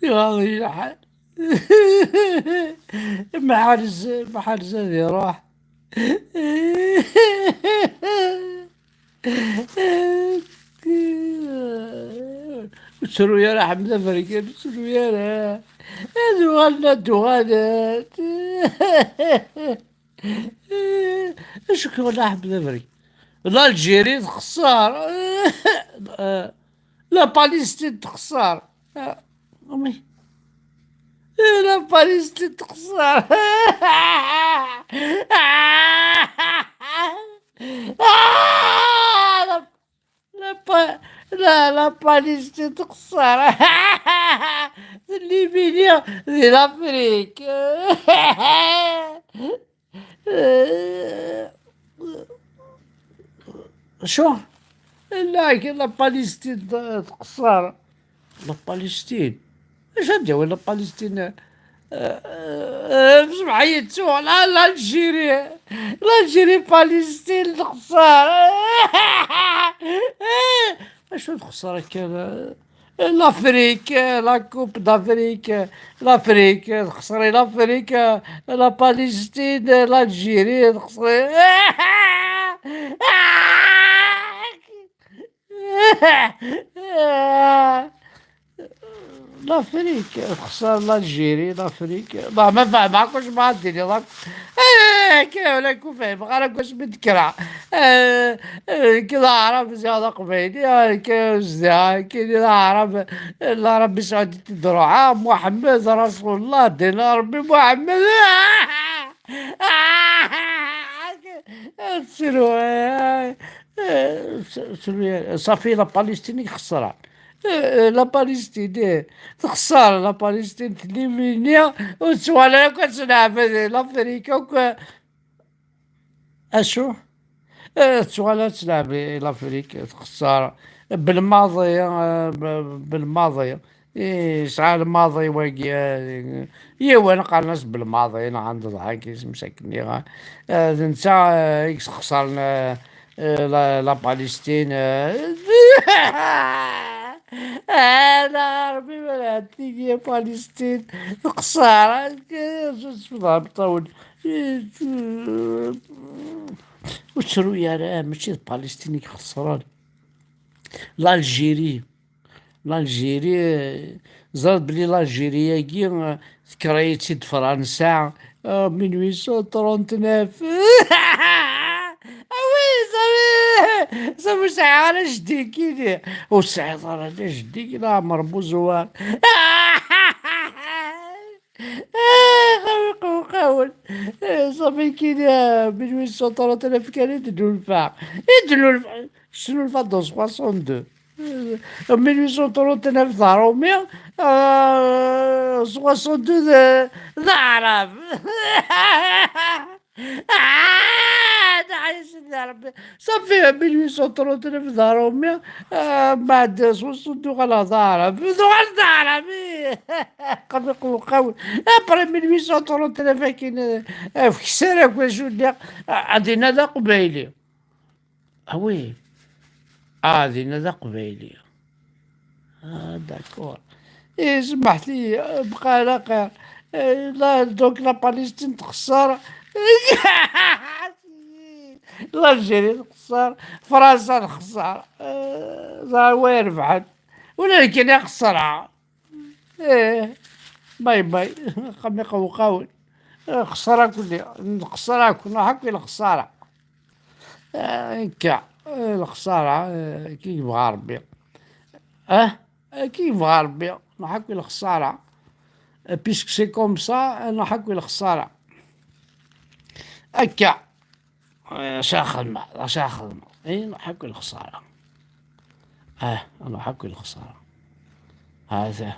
يغاضني الحال. محرز محرز يروح. وتسرو يا حمزة فريق تسرو يا دوغالنا دوغالات. شكرا حمزة فريق. l'Algérie تخسر، la Palestine تخسر، أمي la Palestine تخسر. لا la Palestine تخسر، الليبيا دي l'Afrique. شو لا la Palestine تقصر، la Palestine اش ندير la Palestine؟ سمعيتو لا l'Algérie، l'Algérie Palestine تخسر. اش تخسر كان l'Afrique، la Coupe d'Afrique، l'Afrique تخسري، l'Afrique، la Palestine، l'Algérie تخسري. l'Afrique تخسر، l'Algérie، l'Afrique ما فاهم واش ما ديري ضاك ولا كون فاهم غير واش متكرع كذا عرب زيادة قبيلي كاين العرب العرب سعود الدروعة محمد رسول الله دينا ربي محمد. صافي la Palestine خسرها، la Palestine تخسر، la Palestine تليمينيا وتسوالا كتلعب l'Afrique اشو تسوالا تلعب l'Afrique تخسر. بالماضي بالماضي يسعى الماضي واقي يوان قال ناس بالماضي عند ضحك مساكني نتا خسر la Palestine. انا ربي ما يا Palestine قصارة طول وتشرو يا ماشي Palestine خسران، l'Algérie، l'Algérie زاد بلي l'Algérie كي تكريتي فرنسا 1839. oui صافي صافي ساعة على جدي كيدي وساعة على جدي كي عمر بوزوار قاول صافي كي 1839 كان يدلو الفا يدلو الفا شنو الفا dans 62 1839 ذا رومي 62 ذا عرب. صافي 1839 ذا رومي بعد 62 غالا ذا عرب ذا عرب قبل قول après 1839 كاين في كسرة واش عندنا ذا قبايلي. oui عندنا ذا قبايلي d'accord. إيه سمحت لي بقى على خير. لا donc la Palestine تخسر، l'Algérie تخسر، فرنسا تخسر، وين ربحت ولكن يخسرها. ايه باي باي قمي قوقاول خسارة كل خسارة كنا حكي الخسارة كاع الخسارة كي يبغى ربي كي يبغى ربي نحكي الخسارة puisque c'est comme ça نحكي الخسارة هكا شا خدمة شا خدمة اي نحكي الخسارة نحكي الخسارة هذا.